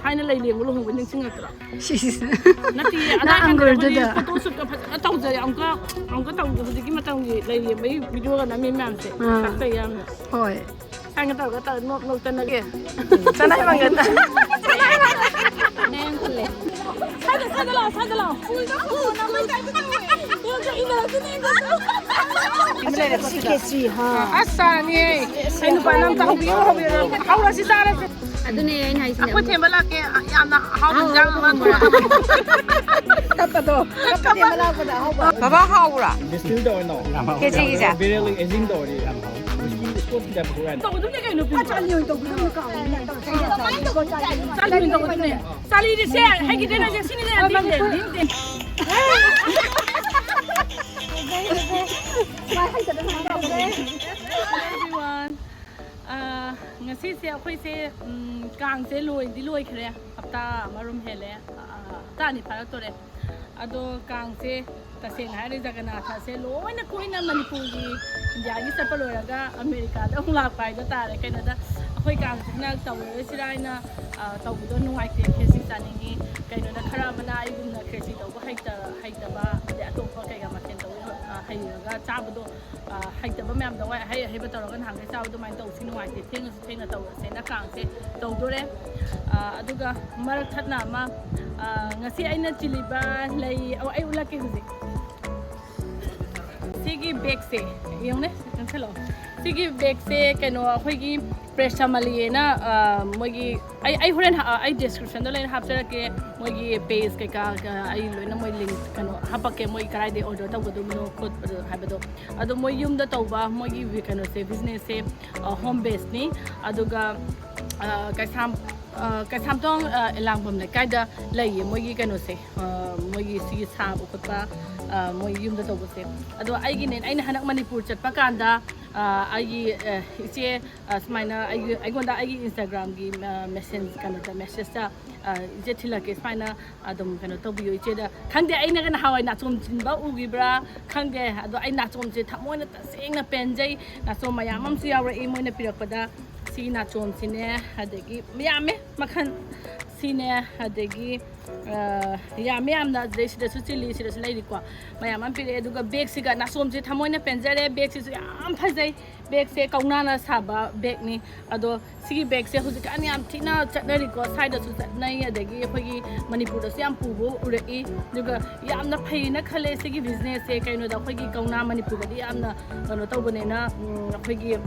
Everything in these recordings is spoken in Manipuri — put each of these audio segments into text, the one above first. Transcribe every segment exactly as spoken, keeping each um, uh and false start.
ꯑꯩꯅ ꯂꯩ ꯂꯦꯡꯕ ꯂꯨꯍꯣꯡꯕ ꯅꯤꯡꯁꯤꯡꯉꯛꯇ꯭ꯔꯣ? ꯁꯤꯁ ꯅꯠꯇꯦ, ꯅꯪ ꯑꯗꯥꯏ ꯀꯥꯟꯗ ꯑꯪꯒꯨꯔꯗꯨꯗ꯫ ꯑꯩꯈꯣꯏꯗꯤ ꯐꯣꯇꯣ ꯁꯨꯠꯀ ꯐꯖꯅ ꯇꯧꯖꯔꯦ꯫ ꯑꯃꯨꯛꯀ ꯑꯃꯨꯛꯀ ꯇꯧꯕꯗꯣ ꯍꯧꯖꯤꯛꯀꯤ ꯃꯇꯝꯒꯤ ꯂꯩ ꯂꯦꯡꯕꯒꯤ ꯚꯤꯗꯤꯑꯣꯒ ꯅꯝꯃꯤ ꯃꯌꯥꯝꯁꯦ꯫ ꯑꯥ꯫ ꯄꯛꯆꯩ ꯌꯥꯝꯅ꯫ ꯍꯣꯏ꯫ ꯁꯥꯏꯅ ꯇꯧꯔꯒ ꯇꯧꯔ ꯅꯣꯛ ꯅꯣꯛꯇꯅꯒꯦ꯫ ꯆꯅꯥꯏ ꯃꯪꯒꯟꯗ꯫ ꯁꯥꯏꯗ ꯁꯥꯏꯗ ꯂꯥꯛꯑꯣ ꯁꯥꯏꯗ ꯂꯥꯛꯑꯣ꯫ ꯁꯤ ꯈꯦꯆ꯭ꯔꯤ ꯍꯥ꯫ ꯑꯁ ꯆꯥꯔꯅꯤꯌꯦ꯫ ꯑꯩ ꯅꯨꯄꯥꯅ ꯑꯝꯇ ꯍꯧꯕꯤꯌꯨ ꯍꯧꯕꯤꯌꯨ꯫ ꯍꯧꯔꯁꯤ ꯆꯥꯔꯁꯤ꯫ ꯑꯗꯨꯅꯦ ꯑꯩꯅ ꯍꯥꯏꯁꯤꯅꯦ꯫ ꯑꯩꯈꯣꯏ ꯊꯦꯝꯕ ꯂꯥꯛꯀꯦ꯫ ꯌꯥꯝꯅ ꯑꯍꯥꯎꯕ ꯏꯟꯖꯥꯡ ꯑꯃ ꯊꯣꯡꯉꯒ꯫ ꯀꯞꯄꯗꯣ ꯀꯞꯄꯗꯤ ꯑꯃ ꯂꯥꯛꯄꯗ ꯑꯍꯥꯎꯕ꯫ ꯕꯕꯥ ꯍꯥꯎꯕ꯭ꯔꯥ? ꯗꯤꯁꯇꯤꯜ ꯇꯧꯔꯦ ꯅꯧ ꯈꯦꯆꯤꯒꯤꯁꯦ? ꯕꯦꯔꯦꯜ ꯑꯦꯖꯤꯡ ꯇꯧꯔꯗꯤ ꯌꯥꯝ ꯍꯥꯎ ꯋꯤꯁꯀꯤ ꯁ꯭ꯀꯣꯠꯀꯤ ꯇꯥꯏꯞꯇ ꯊꯣꯛꯑꯦ꯫ ꯇꯧꯕꯗꯨꯝꯅꯦ ꯀꯩꯅꯣ ꯄꯤꯕ꯫ ꯆꯥꯂꯤ ꯑꯣꯏꯅ ꯇꯧꯕꯤꯔꯝꯃꯦ ꯀꯥꯎꯋꯦ꯫ ꯆꯥꯂꯤ ꯑꯣꯏꯅ ꯇꯧꯕꯗꯨꯅꯦ꯫ ꯆꯥꯂꯤꯗꯤ ꯁꯦ ꯍꯩꯒꯤꯗꯦ ꯅꯪꯁꯦ ꯁꯤꯅꯤꯅꯦ ꯌꯥꯝ ꯊꯤꯅ ꯂꯤꯡꯗꯦ꯫ Everyone. ꯑꯥ, ꯉꯁꯤꯁꯦ ꯑꯩꯈꯣꯏꯁꯦ ꯎꯝ, ꯀꯥꯡꯁꯦ ꯂꯣꯏꯗꯤ ꯂꯣꯏꯈ꯭ꯔꯦ꯫ ꯍꯞꯇꯥ ꯑꯃꯔꯣꯝ ꯍꯦꯜꯂꯦ꯫ ꯑꯥ, ꯍꯞꯇꯥ ꯑꯅꯤ ꯐꯥꯔꯛꯇꯣꯔꯦ꯫ ꯑꯗꯣ ꯀꯥꯡꯁꯦ ꯇꯁꯦꯡꯅ ꯍꯥꯏꯔꯗꯤ ꯖꯒꯅꯥꯊꯁꯦ ꯂꯣꯏꯅ ꯀꯣꯏꯅ ꯃꯅꯤꯄꯨꯔꯒꯤ ꯏꯟꯗꯤꯌꯥꯒꯤ ꯆꯠꯄ ꯂꯣꯏꯔꯒ ꯑꯃꯦꯔꯤꯀꯥꯗ ꯑꯃꯨꯛ ꯂꯥꯛꯄ ꯍꯥꯏꯗꯣ ꯇꯥꯔꯦ꯫ ꯀꯩꯅꯣꯗ ꯑꯩꯈꯣꯏ ꯀꯥꯡꯁꯤꯅ ꯇꯧꯔꯔꯣꯏꯁꯤꯔꯥ ꯍꯥꯏꯅ ꯑꯥ, ꯇꯧꯕꯗꯣ ꯅꯨꯡꯉꯥꯏꯇꯦ꯫ ꯈꯦꯆꯤ ꯆꯥꯅꯤꯡꯉꯤ꯫ ꯀꯩꯅꯣꯗ ꯈꯔ ꯑꯃꯅ ꯑꯩꯒꯨꯝꯅ ꯈꯦꯆꯤ ꯇꯧꯕ ꯍꯩꯇ ꯍꯩꯇꯕ ꯑꯗꯩ ꯑꯇꯣꯞꯄ ꯀꯩꯀꯥ ꯃꯊꯦꯜ ꯇꯧꯕ ꯑꯥ, ꯍꯩꯔꯒ ꯆꯥꯕꯗꯣ ꯑꯥ, ꯍꯩꯇꯕ ꯃꯌꯥꯝꯗꯣ ꯍꯣꯏ ꯑꯍꯩ ꯑꯍꯩꯕ ꯇꯧꯔꯒ ꯅꯍꯥꯟꯈꯩ ꯆꯥꯕ ꯑꯗꯨꯃꯥꯏꯅ ꯇꯧꯁꯤ ꯅꯨꯡꯉꯥꯏꯇꯦ꯫ ꯊꯦꯡꯉꯁꯨ ꯊꯦꯡꯅ ꯇꯧꯔꯁꯦꯅ ꯀꯥꯡꯁꯦ ꯇꯧꯗꯣꯔꯦ꯫ ꯑꯥ, ꯑꯗꯨꯒ ꯃꯔꯛ ꯊꯠꯅ ꯑꯃ ꯑꯥ, ꯉꯁꯤ ꯑꯩꯅ ꯆꯤꯜꯂꯤꯕ ꯂꯩ ꯑꯣ, ꯑꯩ ꯎꯠꯂꯛꯀꯦ ꯍꯧꯖꯤꯛ꯫ ꯁꯤꯒꯤ ꯕꯦꯒꯁꯦ ꯌꯦꯡꯉꯨꯅꯦ, ꯅꯪꯁꯜꯂꯛꯑꯣ꯫ ꯁꯤꯒꯤ ꯕꯦꯒꯁꯦ ꯀꯩꯅꯣ ꯑꯩꯈꯣꯏꯒꯤ ꯄ꯭ꯔꯦꯁ ꯆꯥꯃꯂꯤꯅ ꯃꯣꯏꯒꯤ ꯑꯩ ꯑꯩ ꯍꯣꯔꯦꯟ ꯍꯥ- ꯑꯩ ꯗꯤꯁꯀ꯭ꯔꯤꯞꯁꯟꯗ ꯂꯣꯏꯅ ꯍꯥꯞꯆꯔꯛꯀꯦ꯫ ꯃꯣꯏꯒꯤ ꯄꯦꯖ ꯀꯩꯀꯥ ꯑꯩ ꯂꯣꯏꯅ ꯃꯣꯏ ꯂꯤꯡ ꯀꯩꯅꯣ ꯍꯥꯄꯛꯀꯦ꯫ ꯃꯣꯏ ꯀꯗꯥꯏꯗꯒꯤ ꯑꯣꯔꯗꯔ ꯇꯧꯒꯗꯕꯅꯣ ꯈꯣꯠꯄꯗꯣ ꯍꯥꯏꯕꯗꯣ꯫ ꯑꯗꯣ ꯃꯣꯏ ꯌꯨꯝꯗ ꯇꯧꯕ ꯃꯣꯏꯒꯤ ꯀꯩꯅꯣꯁꯦ, ꯕꯤꯖꯤꯅꯦꯁꯁꯦ ꯍꯣꯝ ꯕꯦꯁꯅꯤ꯫ ꯑꯗꯨꯒ ꯑ, ꯀꯩꯁꯥꯝ ꯑ, ꯀꯩꯁꯥꯝꯊꯣꯡ ꯑ, ꯂꯥꯡꯕꯝ ꯂꯩꯀꯥꯏꯗ ꯂꯩꯌꯦ ꯃꯣꯏꯒꯤ ꯀꯩꯅꯣꯁꯦ꯫ ꯑ, ꯃꯣꯏꯒꯤ ꯁꯤꯒꯤ ꯁꯥꯕ ꯈꯣꯠꯄ ꯑ, ꯃꯣꯏ ꯌꯨꯝꯗ ꯇꯧꯕꯁꯦ꯫ ꯑꯗꯣ ꯑꯩꯒꯤꯅꯦ, ꯑꯩꯅ ꯍꯟꯗꯛ ꯃꯅꯤꯄꯨꯔ ꯆꯠꯄ ꯀꯥꯟꯗ ꯑ, ꯑꯩꯒꯤ ꯑ, ꯏꯆꯦ ꯑ, ꯁꯨꯃꯥꯏꯅ ꯑꯩꯒꯤ ꯑꯩꯉꯣꯟꯗ ꯑꯩꯒꯤ ꯏꯟꯁꯇꯥꯒ꯭ꯔꯥꯝꯒꯤ ꯃꯦꯁꯦꯟ ꯀꯩꯅꯣꯗ ꯃꯦꯁꯦꯁꯇ ꯑ, ꯏꯆꯦ ꯊꯤꯜꯂꯛꯀꯦ ꯁꯨꯃꯥꯏꯅ ꯑꯗꯨꯝ ꯀꯩꯅꯣ ꯇꯧꯕꯤꯌꯣ ꯏꯆꯦꯗ꯫ ꯈꯪꯗꯦ, ꯑꯩꯅꯒ ꯅꯍꯥꯟꯋꯥꯏ ꯅꯥꯆꯣꯝ ꯊꯤꯟꯕ ꯎꯈꯤꯕ꯭ꯔꯥ ꯈꯪꯗꯦ꯫ ꯑꯗꯣ ꯑꯩ ꯅꯥꯆꯣꯝꯁꯦ ꯊꯃꯣꯏꯅ ꯇꯁꯦꯡꯅ ꯄꯦꯟꯖꯩ꯫ ꯅꯥꯆꯣꯝ ꯃꯌꯥꯝ ꯑꯃꯁꯨ ꯌꯥꯎꯔꯛꯏ ꯃꯣꯏꯅ ꯄꯤꯔꯛꯄꯗ꯫ ꯁꯤ ꯅꯥꯆꯣꯝꯁꯤꯅꯦ, ꯑꯗꯒꯤ ꯌꯥꯝꯃꯦ ꯃꯈꯜ꯫ ꯁꯤꯅꯦ, ꯑꯗꯒꯤ ꯑ, ꯌꯥꯝꯃꯦ ꯌꯥꯝꯅ꯫ ꯑꯗꯩ ꯁꯤꯗꯁꯨ ꯆꯤꯜꯂꯤ, ꯁꯤꯗꯁꯨ ꯂꯩꯔꯤꯀꯣ, ꯃꯌꯥꯝ ꯑꯃ ꯄꯤꯔꯛꯑꯦ꯫ ꯑꯗꯨꯒ ꯕꯦꯒꯁꯤꯒ, ꯅꯥꯆꯣꯝꯁꯦ ꯊꯃꯣꯏꯅ ꯄꯦꯟꯖꯔꯦ꯫ ꯕꯦꯒꯁꯤꯁꯨ ꯌꯥꯝ ꯐꯖꯩ꯫ ꯕꯦꯒꯁꯦ ꯀꯧꯅꯥꯅ ꯁꯥꯕ ꯕꯦꯒꯅꯤ꯫ ꯑꯗꯣ ꯁꯤꯒꯤ ꯕꯦꯒꯁꯦ ꯍꯧꯖꯤꯛꯀꯥꯟ ꯌꯥꯝ ꯊꯤꯅ ꯆꯠꯅꯔꯤꯀꯣ, ꯁ꯭ꯋꯥꯏꯗꯁꯨ ꯆꯠꯅꯩ, ꯑꯗꯒꯤ ꯑꯩꯈꯣꯏꯒꯤ ꯃꯅꯤꯄꯨꯔꯗꯁꯨ ꯌꯥꯝ ꯄꯨꯕ ꯎꯔꯛꯏ꯫ ꯑꯗꯨꯒ ꯌꯥꯝꯅ ꯐꯩꯅ ꯈꯜꯂꯦ ꯁꯤꯒꯤ ꯕꯤꯖꯤꯅꯦꯁꯁꯦ꯫ ꯀꯩꯅꯣꯗ ꯑꯩꯈꯣꯏꯒꯤ ꯀꯧꯅꯥ ꯃꯅꯤꯄꯨꯔꯗꯗꯤ ꯌꯥꯝꯅ ꯀꯩꯅꯣ ꯇꯧꯕꯅꯤꯅ, ꯎꯝ, ꯑꯩꯈꯣꯏꯒꯤ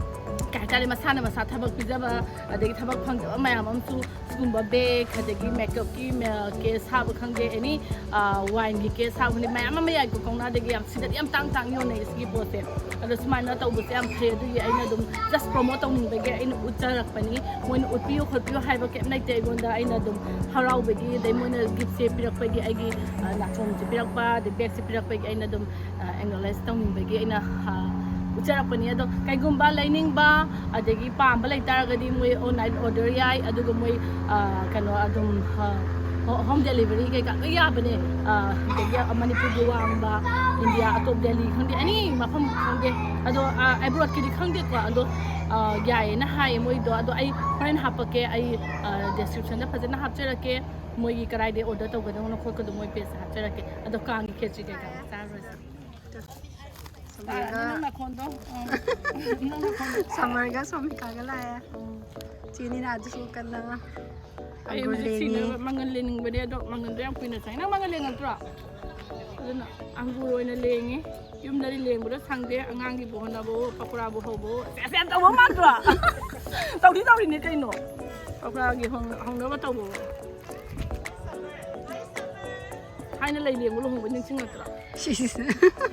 ꯀꯩ ꯍꯥꯏꯇꯥꯔꯦ, ꯃꯁꯥꯅ ꯃꯁꯥ ꯊꯕꯛ ꯄꯤꯖꯕ, ꯑꯗꯒꯤ ꯊꯕꯛ ꯐꯪꯗꯕ ꯃꯌꯥꯝ ꯑꯃꯁꯨ ꯁꯤꯒꯨꯝꯕ ꯕꯦꯒ, ꯑꯗꯒꯤ ꯃꯦꯀꯞꯀꯤ ꯃꯦ-, ꯀꯦꯁ ꯁꯥꯕ ꯈꯪꯗꯦ, ꯑꯦꯅꯤ, ꯑ, ꯋꯥꯏꯟꯒꯤ ꯀꯦꯁ ꯁꯥꯕ ꯈꯪꯗꯦ, ꯃꯌꯥꯝ ꯑꯃ ꯌꯥꯏꯀꯣ ꯀꯧꯅꯥꯗꯒꯤ꯫ ꯌꯥꯝ ꯁꯤꯗꯗꯤ ꯌꯥꯝ ꯇꯥꯡ ꯇꯥꯡ ꯌꯣꯟꯅꯩ ꯁꯤꯒꯤ ꯄꯣꯠꯁꯦ꯫ ꯑꯗꯣ ꯁꯨꯃꯥꯏꯅ ꯇꯧꯕꯁꯦ ꯌꯥꯝ ꯐꯩ꯫ ꯑꯗꯨꯒꯤ ꯑꯩꯅ ꯑꯗꯨꯝ just promote ꯇꯧꯅꯤꯡꯕꯒꯤ ꯑꯩꯅ ꯎꯠꯆꯔꯛꯄꯅꯤ꯫ ꯃꯣꯏꯅ ꯎꯠꯄꯤꯌꯨ ꯈꯣꯠꯄꯤꯌꯨ ꯍꯥꯏꯕ ꯀꯩꯝ ꯂꯩꯇꯦ ꯑꯩꯉꯣꯟꯗ꯫ ꯑꯩꯅ ꯑꯗꯨꯝ ꯍꯔꯥꯎꯕꯒꯤ, ꯑꯗꯩ ꯃꯣꯏꯅ ꯒꯤꯐꯁꯦ ꯄꯤꯔꯛꯄꯒꯤ, ꯑꯩꯒꯤ, ꯑ, ꯅꯥꯆꯣꯝꯁꯦ ꯄꯤꯔꯛꯄ, ꯑꯗꯩ ꯕꯦꯒꯁꯦ ꯄꯤꯔꯛꯄꯒꯤ ꯑꯩꯅ ꯑꯗꯨꯝ, ꯑ, acknowledge ꯇꯧꯅꯤꯡꯕꯒꯤ ꯑꯩꯅ, ꯑ, ꯎꯠꯆꯔꯛꯄꯅꯤ꯫ ꯑꯗꯣ ꯀꯩꯒꯨꯝꯕ ꯂꯩꯅꯤꯡꯕ ꯑꯗꯒꯤ ꯄꯥꯝꯕ ꯂꯩꯇꯥꯔꯒꯗꯤ ꯃꯣꯏ online order ꯌꯥꯏ꯫ ꯑꯗꯨꯒ ꯃꯣꯏ, ꯑ, ꯀꯩꯅꯣ ꯑꯗꯨꯝ, ꯑ, ho-, home delivery ꯀꯩꯀꯥ ꯂꯣꯏ ꯌꯥꯕꯅꯦ꯫ ꯑ, ꯑꯗꯒꯤ ꯃꯅꯤꯄꯨꯔꯒꯤ ꯋꯥꯡꯃ, ꯏꯟꯗꯤꯌꯥ ꯑꯇꯣꯞ, ꯗꯦꯜꯂꯤ ꯈꯪꯗꯦ, ꯑꯦꯅꯤ ꯃꯐꯝ ꯈꯪꯗꯦ꯫ ꯑꯗꯣ, ꯑ, ꯑꯦꯕ꯭ꯔꯣꯗꯀꯤꯗꯤ ꯈꯪꯗꯦꯀꯣ꯫ ꯑꯗꯣ, ꯑ, ꯌꯥꯏꯌꯦꯅ ꯍꯥꯏꯌꯦ ꯃꯣꯏꯗꯣ꯫ ꯑꯗꯣ ꯑꯩ ꯍꯣꯔꯦꯟ ꯍꯥꯞꯄꯛꯀꯦ꯫ ꯑꯩ, ꯑ, descriptionꯗ ꯐꯖꯅ ꯍꯥꯞꯆꯔꯛꯀꯦ꯫ ꯃꯣꯏꯒꯤ ꯀꯗꯥꯏꯗꯩ order ꯇꯧꯒꯗꯧꯅꯣ ꯈꯣꯠꯀꯗꯧꯅꯣ ꯃꯣꯏ pageꯇ ꯍꯥꯞꯆꯔꯛꯀꯦ꯫ ꯑꯗꯣ ꯀꯥꯡꯒꯤ ꯈꯦꯆ꯭ꯔꯤ ꯀꯩꯀꯥ ꯆꯥꯔꯨꯔꯁꯤ꯫ ꯇꯥꯔꯅꯤ ꯅꯪ ꯅꯈꯣꯟꯗꯣ꯫ ꯎꯝ꯫ ꯅꯪ ꯅꯈꯣꯟꯗꯣ꯫ ꯁꯝꯃꯔꯒ ꯁꯣꯃꯤꯀꯥꯒ ꯂꯥꯛꯑꯦ꯫ ꯎꯝ꯫ ꯆꯦꯅꯤꯅ ꯑꯗꯨꯁꯨ ꯀꯟꯅ ꯑꯩ ꯑꯪꯒꯨꯔ ꯍꯧꯖꯤꯛ ꯂꯦꯡꯉꯤ꯫ ꯁꯤꯅ ꯃꯪꯒꯟ ꯂꯦꯡꯅꯤꯡꯕꯗꯤ, ꯑꯗꯣ ꯃꯪꯒꯟꯗꯣ ꯌꯥꯝ ꯀꯨꯏꯅ ꯆꯪꯉꯦ꯫ ꯅꯪ ꯃꯪꯒꯟ ꯂꯦꯡꯉꯛꯇ꯭ꯔꯣ? ꯑꯗꯨꯅ ꯑꯪꯒꯨꯔ ꯑꯣꯏꯅ ꯂꯦꯡꯉꯤ꯫ ꯌꯨꯝꯗꯗꯤ ꯂꯦꯡꯕꯗꯣ ꯁꯪꯗꯦ, ꯑꯉꯥꯡꯒꯤꯕꯨ ꯍꯣꯠꯅꯕꯣ, ꯄꯀꯣꯔꯥꯕꯨ ꯍꯧꯕꯣ, ꯁꯦꯁ, ꯌꯥꯝ ꯇꯧꯕ ꯃꯥꯟꯗ꯭ꯔꯣ? ꯇꯧꯗꯤ ꯇꯧꯔꯤꯅꯦ ꯀꯩꯅꯣ, ꯄꯀꯣꯔꯥꯒꯤ ꯍꯧ-, ꯍꯧꯅꯕ ꯇꯧꯕꯣ꯫ ꯊꯥꯏꯅ ꯂꯩ ꯂꯦꯡꯕ ꯂꯨꯍꯣꯡꯕ ꯅꯤꯡꯁꯤꯡꯉꯛꯇ꯭ꯔꯣ? ꯁꯤꯁ꯫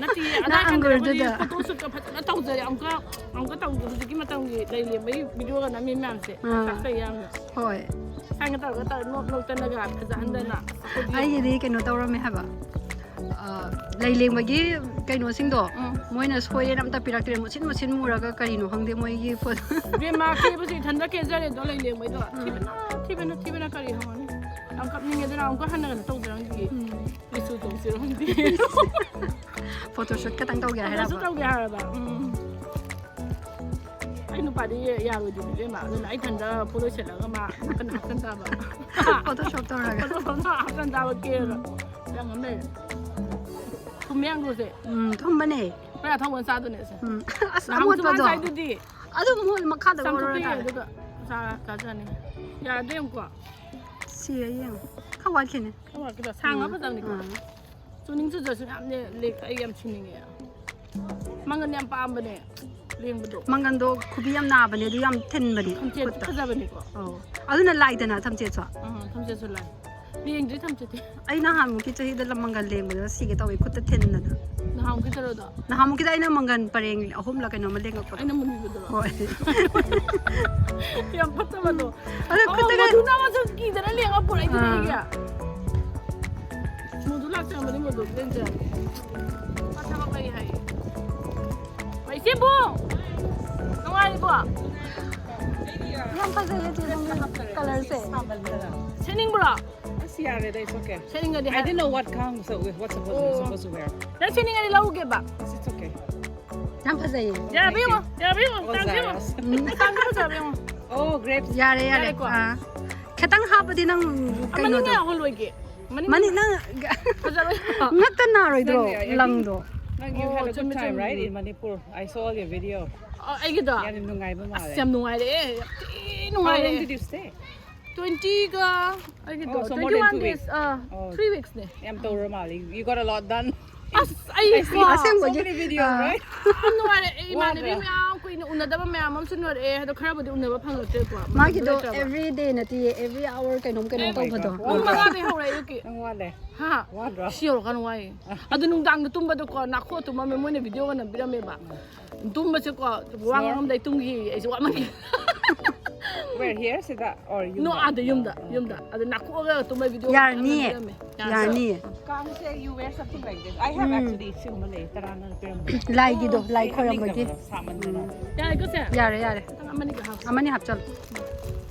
ꯅꯠꯇꯤꯌꯦ, ꯅꯪ ꯑꯗꯥꯏ ꯀꯥꯟꯗ ꯑꯩꯈꯣꯏꯗꯤ ꯑꯪꯒꯨꯔꯗꯨꯗ꯫ Photoshootꯀ ꯐꯖꯅ ꯇꯧꯖꯔꯦ꯫ ꯑꯃꯨꯛꯀ, ꯑꯃꯨꯛꯀ ꯇꯧꯕꯗꯣ ꯍꯧꯖꯤꯛꯀꯤ ꯃꯇꯝꯒꯤ ꯂꯩ ꯂꯦꯡꯕꯒꯤ videoꯒ ꯅꯝꯃꯤ ꯃꯌꯥꯝꯁꯦ꯫ ꯑꯥ꯫ ꯆꯥꯛꯆꯩ ꯌꯥꯝꯅ꯫ ꯍꯣꯏ꯫ ꯁꯥꯏꯅ ꯇꯧꯔꯒ ꯇꯧꯔ ꯅꯣꯛ ꯅꯣꯛꯇꯅꯒ ꯐꯖꯍꯟꯗꯅ꯫ ꯎꯝ꯫ ꯑꯩꯈꯣꯏꯗꯤ ꯑꯩꯒꯤꯗꯤ ꯀꯩꯅꯣ ꯇꯧꯔꯝꯃꯦ ꯍꯥꯏꯕ꯫ ꯑ, ꯂꯩ ꯂꯦꯡꯕꯒꯤ ꯀꯩꯅꯣꯁꯤꯡꯗꯣ ꯎꯝ꯫ ꯃꯣꯏꯅ ꯁꯣꯏꯔꯦꯅ ꯑꯝꯇ ꯄꯤꯔꯛꯇ꯭ꯔꯦ꯫ ꯃꯨꯁꯤꯟ ꯃꯨꯁꯤꯟ ꯃꯨꯔꯒ ꯀꯔꯤꯅꯣ ꯈꯪꯗꯦ ꯃꯣꯏꯒꯤ ꯄꯣꯠ꯫ ꯕꯦꯝꯃ ꯀꯦꯕꯁꯨ ꯏꯊꯟꯇ ꯀꯦꯖꯔꯦꯗꯣ ꯂꯩ ꯂꯦꯡꯕꯩꯗꯣ꯫ ꯎꯝ꯫ ꯊꯤꯕꯅ, ꯊꯤꯕꯅ, ꯊꯤꯕꯅ ꯀꯔꯤ ꯍꯪꯉꯅꯤ? ꯌꯥꯝ ꯀꯞꯅꯤꯡꯉꯦ꯫ ꯑꯗꯨꯅ ꯑꯃꯨꯛꯀ ꯍꯟꯅ ꯀꯩꯅꯣ ꯇꯧꯖꯔꯝꯗꯤꯌꯦ꯫ ꯎꯝ꯫ ꯂꯤꯆꯨ ꯇꯧꯁꯤꯔꯣ ꯈꯪꯗꯦ꯫ Photoshoot ꯈꯛꯇꯪ ꯇꯧꯒꯦ ꯍꯥꯏꯔꯕ? Photoshoot ꯇꯧꯒꯦ ꯍꯥꯏꯔꯕ? ꯎꯝ꯫ ꯅꯨꯄꯥꯗꯤ ꯌꯥꯔꯣꯏꯗꯣꯏꯅꯤ ꯏꯕꯦꯝꯃ꯫ ꯑꯗꯨꯅ ꯑꯩ ꯏꯊꯟꯗ ꯄꯣꯠ ꯂꯣꯏꯁꯤꯜꯂꯒ ꯃꯥ ꯀꯟꯅ ꯍꯥꯞꯆꯟ ꯇꯥꯕ꯫ Photoshop ꯇꯧꯔꯒ꯫ ꯐꯣꯇꯣ ꯍꯥꯞꯆꯟ ꯇꯥꯕ ꯀꯦꯔꯒ꯫ ꯌꯥꯝ ꯑꯃ ꯂꯩꯔꯦ꯫ ꯊꯨꯝꯃꯦ ꯑꯪꯒꯨꯔꯁꯦ꯫ ꯎꯝ, ꯊꯨꯝꯕꯅꯦ꯫ ꯍꯣꯔꯦꯟ ꯑꯊꯣꯡꯕ ꯆꯥꯗꯣꯏꯅꯦ ꯑꯁꯦ꯫ ꯎꯝ꯫ ꯑꯁ, ꯅꯍꯥꯟꯃꯨꯛꯁꯨ ꯃꯥꯅ ꯑꯃꯣꯠꯄꯗꯣ꯫ ꯆꯥꯏꯗꯨꯗꯤ꯫ ꯑꯗꯨ ꯃꯣꯏ ꯃꯈꯥꯗ ꯂꯧꯔ ꯆꯥꯝꯊꯣꯛꯄꯤꯔꯦ ꯇꯥꯔꯦ꯫ ꯑꯗꯨꯒ ꯆꯥ ꯆꯥꯖꯅꯤ꯫ ꯌꯥꯗꯦ ꯌꯦꯡꯉꯨꯀꯣ꯫ ꯁꯤꯔꯦ ꯌꯦꯡꯉꯣ꯫ ꯈꯔ ꯋꯥꯠꯈꯤꯅꯦ꯫ ꯈꯔ ꯋꯥꯠꯈꯤꯗ ꯁꯥꯡꯉ ꯐꯖꯕꯅꯤꯀꯣ꯫ ꯑꯥ꯫ ꯆꯨꯅꯤꯡ ꯆꯨꯖꯁꯨ ꯌꯥꯝꯅ ꯂꯦꯛ ꯑꯩ ꯌꯥꯝ ꯁꯤꯅꯤꯡꯉꯦ꯫ ꯃꯪꯒꯟ ꯌꯥꯝ ꯄꯥꯝꯕꯅꯦ꯫ ꯂꯦꯡꯕꯗꯣ꯫ ꯃꯪꯒꯟꯗꯣ ꯈꯨꯕꯤ ꯌꯥꯝ ꯅꯥꯕꯅꯦ, ꯑꯗꯨ ꯌꯥꯝ ꯊꯤꯟꯕꯅꯦ ꯊꯝꯆꯦꯠꯁꯨ ꯈꯨꯠꯇ꯫ ꯐꯖꯕꯅꯤꯀꯣ꯫ ꯑꯧ꯫ ꯑꯗꯨꯅ ꯂꯥꯏꯗꯅ ꯊꯝꯆꯦꯠꯁꯨ꯫ ꯑꯥ, ꯊꯝꯆꯦꯠꯁꯨ ꯂꯥꯏ꯫ ꯂꯦꯡꯗ꯭ꯔꯤ ꯊꯝꯆꯦꯠꯇꯤ꯫ ꯑꯩ ꯅꯍꯥꯟꯃꯨꯛꯀꯤ ꯆꯍꯤꯗ ꯂꯝ ꯃꯪꯒꯜ ꯂꯦꯡꯕꯗ ꯁꯤꯒꯦ ꯇꯧꯋꯦ, ꯈꯨꯠꯇ ꯊꯤꯟꯗꯅ꯫ ꯅꯍꯥꯟꯃꯨꯛꯀꯤ ꯇꯔꯣꯗꯣ꯫ ꯅꯍꯥꯟꯃꯨꯛꯀꯤꯗ ꯑꯩꯅ ꯃꯪꯒꯟ ꯄꯔꯦꯡ ꯑꯍꯨꯝꯂ ꯀꯩꯅꯣꯝꯃ ꯂꯦꯡꯉꯛꯄꯗꯣ꯫ ꯑꯩꯅ ꯃꯨꯟꯕꯤꯕꯗꯨꯔꯣ꯫ ꯍꯣꯏ꯫ ꯌꯥꯝ ꯐꯠꯇꯕꯗꯣ꯫ ꯑꯗꯣ ꯑꯣ, ꯈꯨꯠꯇꯒ ꯃꯗꯨꯅ ꯑꯃꯁꯨ ꯀꯤꯗꯅ ꯂꯦꯡꯉ ꯄꯨꯔꯛꯏꯗꯨꯅ ꯑꯥ꯫ ꯑꯩꯒꯤ꯫ ꯃꯨꯗꯨ ꯂꯥꯛꯆꯔꯝꯕꯅꯤ, ꯃꯨꯗꯨ ꯂꯦꯡꯖꯔꯝꯕꯅꯤ꯫ ꯃꯥ ꯊꯕꯛ ꯂꯩ ꯍꯥꯏꯌꯦ꯫ ꯏꯆꯦꯕꯨ! ꯅꯨꯡꯉꯥꯏꯔꯤꯕꯣ? ꯌꯥꯝ ꯐꯖꯩꯌꯦ ꯆꯦ ꯅꯪꯒꯤ ꯀꯂꯔꯁꯦ꯫ ꯁꯦꯠꯅꯤꯡꯕ꯭ꯔꯣ? ꯑꯁ, ꯌꯥꯔꯦꯗ, it's okay. ꯁꯦꯠꯅꯤꯡꯉꯗꯤ I high. Didn't know what kind, so what supposed, Oh. supposed to wear. ꯅꯪ ꯁꯦꯠꯅꯤꯡꯉꯗꯤ ꯂꯧꯒꯦꯕ꯫ It's okay. ꯌꯥꯝ ꯐꯖꯩꯌꯦ꯫ ꯌꯥꯔꯕ ꯌꯦꯡꯉꯣ, ꯌꯥꯔꯕ ꯌꯦꯡꯉꯣ, Oh, ꯇꯥꯡꯁ ꯌꯦꯡꯉꯣ꯫ Zara's. ꯇꯥꯡꯁ ꯐꯖꯕ ꯌꯦꯡꯉꯣ꯫ Oh, grapes. ꯌꯥꯔꯦ, ꯌꯥꯔꯦ꯫ ꯌꯥꯔꯦꯀꯣ? ꯑꯥ꯫ ꯈꯤꯇꯪ ꯍꯥꯞꯄꯗꯤ ꯅꯪ ꯃꯅꯤꯡ ꯀꯩꯅꯣꯗꯣ꯫ ꯌꯥꯎꯍꯜꯂꯣꯏꯒꯦ꯫ ꯃꯅꯤꯡ ꯃꯅꯤꯡ ꯅꯪ ꯐꯖꯕ ꯌꯦꯡꯉꯣ꯫ ꯉꯛꯇ ꯅꯥꯔꯣꯏꯗ꯭ꯔꯣ ꯅꯪꯗꯤ, I think ꯂꯪꯗꯣ? ꯅꯪ, you Oh, had a good ꯆꯨꯝꯃꯦ, time, ꯆꯨꯝꯃꯦ. Right? In Manipur. I saw all your video. ꯑ, ꯑꯩꯒꯤꯗꯣ? ꯌꯥꯝ ꯅꯨꯡꯉꯥꯏꯕ ꯑꯁ, ꯃꯥꯜꯂꯦ. ꯌꯥꯝ ꯅꯨꯡꯉꯥꯏꯔꯦ꯫ ꯌꯥꯝ ꯊꯤ How long ꯅꯨꯡꯉꯥꯏꯔꯦ꯫ did you stay? Twenty-ꯒ ꯑꯩꯒꯤꯗꯣ Oh, so more than twenty-one two days, weeks. ꯑ, Oh. three weeks-ꯅꯦ꯫ ꯌꯥꯝ ꯇꯧꯔ ꯃꯥꯜꯂꯦ. You got a lot done. ꯑꯁ, ꯑꯩ I see. ꯀꯣ, ꯑꯁꯦꯡꯕꯒꯤ? So many videos, ꯑꯥ. right? ꯌꯥꯝ ꯅꯨꯡꯉꯥꯏꯔꯦ꯫ ꯑꯩ ꯏꯃꯥꯟꯅꯕꯤ ꯋꯥꯕ꯭ꯔꯥ? ꯃꯌꯥꯝ ꯀꯨꯏꯅ ꯎꯅꯗꯕ ꯃꯌꯥꯝ ꯑꯃꯁꯨ ꯎꯅꯔꯛꯑꯦ꯫ ꯑꯗꯣ ꯈꯔꯕꯨꯗꯤ ꯎꯅꯕ ꯐꯪꯉꯛꯇ꯭ꯔꯦꯀꯣ꯫ ꯃꯇꯝꯗꯣ ꯃꯥꯒꯤꯗꯣ ꯂꯩꯇ꯭ꯔꯕ꯫ Every day ꯅꯠꯇꯤꯌꯦ, every hour ꯀꯩꯅꯣꯝ ꯀꯩꯅꯣꯝ Oh my ꯇꯧꯕꯗꯣ꯫ God. ꯄꯨꯡ ꯃꯉꯥꯗꯩ ꯍꯧꯔꯦ ꯑꯌꯨꯛꯀꯤ꯫ ꯅꯪ ꯋꯥꯠꯂꯦ. ꯍꯥ? ꯋꯥꯗ꯭ꯔꯣ? ꯁꯤ ꯌꯧꯔꯀꯥꯟꯗ ꯋꯥꯏꯌꯦ꯫ ꯑꯗꯨ ꯅꯨꯡꯗꯥꯡꯗ ꯇꯨꯝꯕꯗꯣꯀꯣ, ꯅꯥꯈꯣꯛꯑ ꯇꯨꯝꯃꯝꯃꯦ꯫ ꯃꯣꯏꯅ video-ꯒ ꯅꯝꯕꯤꯔꯝꯃꯦꯕ꯫ ꯇꯨꯝꯕꯁꯦꯀꯣ, ꯋꯥ ꯉꯥꯡꯉꯝꯗꯥꯏ ꯇꯨꯝꯈꯤ꯫ ꯑꯩꯁꯦ ꯋꯥꯃꯟꯒꯤ꯫ Where, here? ꯁꯤꯗ? Or No, ꯌꯨꯝꯗ? ꯑꯥꯗ ꯌꯨꯝꯗ, ꯌꯨꯝꯗ꯫ ꯑꯗꯨ ꯅꯥꯈꯣꯛꯑꯒ ꯇꯨꯝꯕ video ꯌꯥꯔꯅꯤꯌꯦ꯫ ꯅꯝꯕꯤꯔꯝꯃꯦ꯫ ꯌꯥꯔꯅꯤꯌꯦ꯫ ꯀꯥꯡꯁꯦ, you wear something like this. I have um. Actually ꯁꯤꯒꯨꯝꯕ ꯂꯩ, ꯇꯔꯥꯅ ꯄꯤꯔꯝꯕꯅꯦ꯫ ꯂꯥꯏꯒꯤꯗꯣ, ꯂꯥꯏ ꯑꯩ ꯈꯣꯏꯔꯝꯕꯒꯤ꯫ ꯍꯥꯞꯅꯤꯡꯗꯕꯗꯣ, ꯁꯥꯃꯟꯗꯅ꯫ ꯌꯥꯔꯦꯀꯣ ꯁꯦ? ꯌꯥꯔꯦ, ꯌꯥꯔꯦ꯫ ꯈꯤꯇꯪ ꯑꯃꯅꯤꯒ ꯍꯥꯞꯄꯣ꯫ ꯑꯃꯅꯤ ꯍꯥꯞꯆꯜꯂꯣ꯫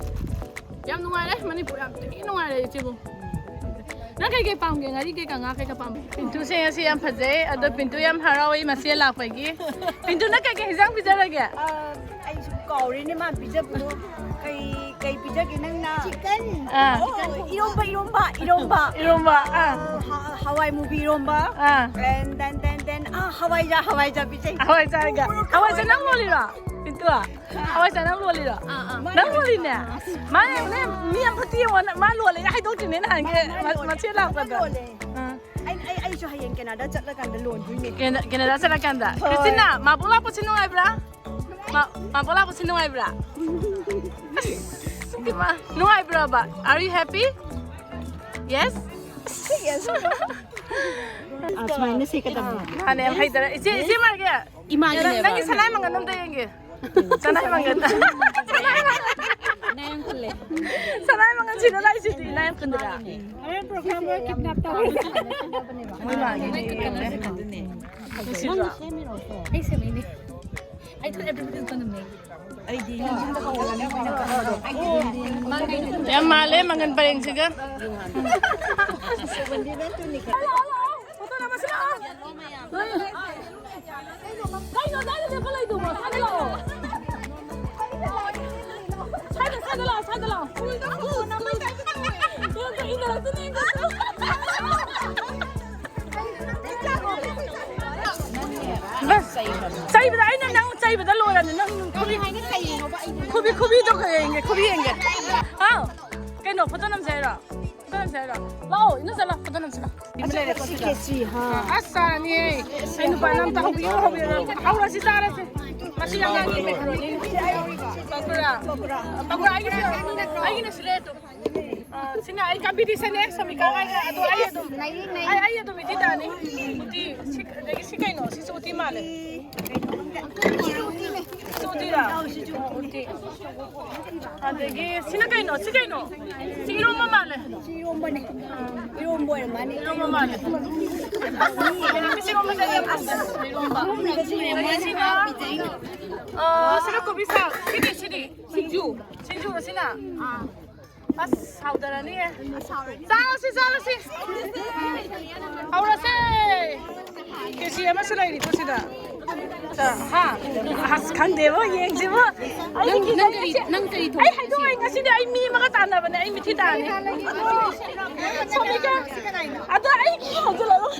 ꯌꯥꯝ ꯅꯨꯡꯉꯥꯏꯔꯦ ꯃꯅꯤꯄꯨꯔ, ꯌꯥꯝ ꯊꯤ ꯅꯨꯡꯉꯥꯏꯔꯦ ꯏꯆꯦꯕꯨ꯫ ꯅꯪ ꯀꯩꯀꯩ ꯄꯥꯝꯒꯦ? ꯉꯥꯔꯤ ꯀꯩꯀꯥ, ꯉꯥ ꯀꯩꯀꯥ ꯄꯥꯝꯒꯦ? ꯄꯤꯟꯇꯨꯁꯦ ꯉꯁꯤ ꯌꯥꯝ ꯐꯖꯩ, ꯑꯗꯣ ꯄꯤꯟꯇꯨ ꯌꯥꯝ ꯍꯔꯥꯎꯏ ꯃꯆꯦ ꯂꯥꯛꯄꯒꯤ꯫ ꯄꯤꯟꯇꯨ, ꯅꯪ ꯀꯩꯀꯩ ꯍꯤꯟꯖꯥꯡ ꯄꯤꯖꯔꯒꯦ? ꯑꯩꯁꯨ ꯀꯥꯎꯔꯦꯅꯦ ꯃꯥ ꯄꯤꯖꯕꯗꯣ꯫ ꯀꯩ ꯀꯩ ꯄꯤꯖꯒꯦ ꯅꯪꯅ? ꯆꯤꯀꯟ꯫ ꯑꯥ꯫ ꯑꯣ, ꯏꯔꯣꯝꯕ, ꯏꯔꯣꯝꯕ, ꯏꯔꯣꯝꯕ꯫ ꯏꯔꯣꯝꯕ, ꯑꯥ꯫ ꯍ- ꯍꯋꯥꯏ ꯃꯨꯕꯤ ꯏꯔꯣꯝꯕ꯫ ꯑꯥ꯫ And then, then, then, ꯑꯥ, ꯍꯋꯥꯏꯖꯥ, ꯍꯋꯥꯏꯖꯥ ꯄꯤꯖꯩ꯫ ꯍꯋꯥꯏꯖꯥꯔꯒ꯫ ꯍꯋꯥꯏꯖꯥ ꯅꯪ ꯂꯣꯜꯂꯤꯔꯣ? ꯄꯤꯟꯇꯨ꯫ ꯍꯋꯥꯏꯖꯥ ꯅꯪ ꯂꯣꯜꯂꯤꯔꯣ? ꯑꯥ, ꯑꯥ꯫ ꯅꯪ ꯂꯣꯜꯂꯤꯅꯦ? ꯃꯥ ꯌꯦꯡꯉꯨꯅꯦ, ꯃꯤ ꯑꯝꯇ ꯌꯦꯡꯉꯣ, ꯃꯥ ꯂꯣꯜꯂꯦ ꯍꯥꯏꯗꯣꯛꯇ꯭ꯔꯤꯅꯦ ꯅꯍꯥꯟꯒꯤ ꯃꯥ ꯂꯣꯜꯂꯦ꯫ ꯃꯆꯦ ꯂꯥꯛꯄꯗ꯫ ꯃꯥ ꯂꯣꯜꯂꯦ꯫ ꯑꯥ꯫ ꯑꯩ, ꯑꯩ, ꯑꯩꯁꯨ ꯍꯌꯦꯡ ꯀꯦꯅꯥꯗꯥ ꯆꯠꯂꯀꯥꯟꯗ ꯂꯣꯟꯗꯣꯏꯅꯦ꯫ ꯀꯦꯅ-, ꯀꯦꯅꯥꯗꯥ ꯆꯠꯂꯀꯥꯟꯗ꯫ ꯍꯣꯏ꯫ ꯀ꯭ꯔꯤꯁꯇꯤꯅꯥ, ꯃꯥꯕꯣꯛ ꯂꯥꯛꯄꯁꯤ ꯅꯨꯡꯉꯥꯏꯕ꯭ꯔꯥ? ꯃꯥ-, ꯃꯥꯕꯣꯛ ꯂꯥꯛꯄꯁꯤ ꯅꯨꯡꯉꯥꯏꯕ꯭ꯔꯥ? ꯑꯁ, ꯏꯃꯥ, ꯅꯨꯡꯉꯥꯏꯕ꯭ꯔꯕ? Are you happy? Yes? ꯑꯁꯨꯃꯥꯏꯅ ꯁꯦꯠꯀꯗꯕꯅꯦ꯫ ꯃꯥꯅꯦ, ꯌꯥꯝ ꯍꯩꯗꯔꯦ꯫ ꯏꯆꯦ, ꯏꯆꯦ ꯃꯥꯔꯒꯦ? ꯏꯃꯥꯒꯤꯅꯦꯕ꯫ ꯅꯪꯒꯤ ꯁꯅꯥꯏ ꯃꯪꯒꯟ ꯑꯝꯇ ꯌꯦꯡꯒꯦ꯫ ꯁꯅꯥꯏ ꯃꯪꯒꯟ꯫ ꯏꯅꯥ ꯌꯥꯝ ꯈꯨꯜꯂꯦ꯫ ꯁꯅꯥꯏ ꯃꯪꯒꯟ ꯁꯤꯗ ꯂꯥꯛꯏꯁꯤꯗꯤ ꯏꯅꯥ ꯌꯥꯝ ꯈꯨꯜꯗ꯭ꯔꯥ? ꯍꯣꯔꯦꯟ program ꯂꯣꯏ kidnap ꯇꯧꯔꯦ꯫ ꯃꯣꯏ ꯃꯥꯒꯤ ꯑꯗꯨꯅꯦ꯫ ꯅꯨꯡꯁꯤꯗ꯭ꯔꯣ? ꯑꯩ ꯁꯦꯝꯃꯛꯏꯅꯦ꯫ I thought everybody is gonna make it. ꯌꯥꯝ ꯃꯥꯜꯂꯦ ꯃꯪꯒꯟ ꯄꯔꯦꯡꯁꯤꯒ꯫ ꯀꯩꯅꯣ ꯑꯗꯥꯏꯗ ꯂꯦꯞꯄ ꯂꯩꯗꯨꯕꯣ? ꯁ꯭ꯋꯥꯏꯗ ꯂꯥꯛꯑꯣ꯫ ꯁ꯭ꯋꯥꯏꯗ, ꯁ꯭ꯋꯥꯏꯗ ꯂꯥꯛꯑꯣ, ꯁ꯭ꯋꯥꯏꯗ ꯂꯥꯛꯑꯣ꯫ ꯏꯟꯅꯔꯛꯇꯅꯦ꯫ ꯕꯁ, ꯆꯩꯕꯗ ꯑꯩꯅ ꯅꯪ ꯆꯩꯕꯗ ꯂꯣꯏꯔꯕꯅꯤ꯫ ꯅꯪ ꯈꯨꯕꯤ, ꯈꯨꯕꯤ, ꯈꯨꯕꯤꯗꯣ ꯌꯦꯡꯒꯦ, ꯈꯨꯕꯤ ꯌꯦꯡꯒꯦ꯫ ꯍꯥꯎ, ꯀꯩꯅꯣ, ꯐꯣꯇꯣ ꯅꯝꯁꯦ ꯍꯥꯏꯔꯣ? ꯐꯣꯇꯣ ꯅꯝꯁꯦ ꯍꯥꯏꯔꯣ? ꯂꯥꯛꯑꯣ, ꯏꯅꯝꯆꯥ, ꯂꯥꯛꯑꯣ, ꯐꯣꯇꯣ ꯅꯝꯁꯦ, ꯂꯥꯛꯑꯣ꯫ ꯑꯁ, ꯈꯦꯆꯤ, ꯍꯥ꯫ ꯑꯁ, ꯆꯥꯔꯅꯤꯌꯦ꯫ ꯑꯩ ꯅꯨꯄꯥꯅ ꯑꯝꯇ ꯍꯧꯕꯤꯌꯨ, ꯍꯧꯕꯤꯌꯨ꯫ ꯍꯧꯔꯁꯤ, ꯆꯥꯔꯁꯤ꯫ ꯃꯁꯤ ꯑꯉꯥꯡꯒꯤ ꯃꯦꯀꯥꯔꯣꯅꯤ꯫ ꯄꯀꯣꯔꯥ꯫ ꯄꯀꯣꯔꯥ, ꯑꯩꯒꯤꯁꯨ ꯂꯩꯔꯦ꯫ ꯑꯥ, ꯁꯤꯅ ꯑꯩ competition ꯅꯦ, ꯁꯣꯃꯤꯀꯥ ꯍꯥꯏꯒ꯫ ꯑꯗꯣ ꯑꯩ ꯑꯗꯨꯝ, ꯑꯩ, ꯑꯩ ꯑꯗꯨꯝ ꯏꯗꯤ ꯇꯥꯅꯤ꯫ ꯎꯇꯤ, ꯁꯤ, ꯑꯗꯒꯤ ꯁꯤ ꯀꯩꯅꯣ? ꯁꯤꯁꯨ ꯎꯇꯤ ꯃꯥꯜꯂꯦ꯫ ꯁꯤ ꯎꯇꯤꯔꯥ? ꯎꯇꯤ꯫ ꯑꯗꯒꯤ ꯁꯤꯅ ꯀꯩꯅꯣ? ꯁꯤ ꯀꯩꯅꯣ? ꯁꯤ ꯏꯔꯣꯝꯕ ꯃꯥꯜꯂꯦ꯫ ꯁꯤ ꯏꯔꯣꯝꯕꯅꯦ꯫ ꯏꯔꯣꯝꯕ ꯑꯣꯏꯔ ꯃꯥꯜꯂꯦ꯫ ꯏꯔꯣꯝꯕ ꯃꯥꯜꯂꯦ꯫ ꯁꯤ ꯏꯔꯣꯝꯕ ꯆꯥꯅꯤꯡꯉꯦ꯫ ꯑꯁ, ꯏꯔꯣꯝꯕ꯫ ꯑꯗꯒꯤ ꯁꯤꯅ, ꯑ, ꯁꯤꯅ ꯀꯣꯕꯤ ꯁꯥꯛ꯫ ꯁꯤꯗꯤ, ꯁꯤꯗꯤ꯫ ꯁꯤꯡꯖꯨ꯫ ꯁꯤꯡꯖꯨꯔꯣ ꯁꯤꯅ? ꯑꯁ, ꯍꯥꯎꯗꯔꯅꯤꯌꯦ꯫ ꯆꯥꯔꯁꯤ, ꯆꯥꯔꯁꯤ꯫ ꯍꯧꯔꯁꯦ꯫ ꯀꯦꯖꯤ ꯑꯃꯁꯨ ꯂꯩꯔꯤꯀꯣ ꯁꯤꯗ꯫ ꯍꯥ? ꯑꯁ, ꯈꯪꯗꯦꯕꯣ, ꯌꯦꯡꯁꯤꯕꯣ꯫ ꯑꯩ ꯅꯪ, ꯀꯤꯖꯩ, ꯅꯪ ꯀꯔꯤ, ꯑꯩꯁꯦ, ꯅꯪ ꯀꯔꯤ ꯑꯩ ꯊꯣꯡꯉꯤꯅꯣ ꯍꯥꯏꯗꯣꯛꯑꯣꯏ, ꯉꯁꯤꯗꯤ ꯑꯩ ꯃꯤ ꯑꯃꯒ ꯇꯥꯟꯅꯕꯅꯦ, ꯑꯩ ꯃꯤꯊꯤ ꯇꯥꯅꯤ꯫ ꯁꯣꯃꯤꯀꯥ, ꯑꯗꯣ ꯑꯩ ꯀꯤ ꯍꯧꯖꯤꯜꯂꯛꯑꯣ꯫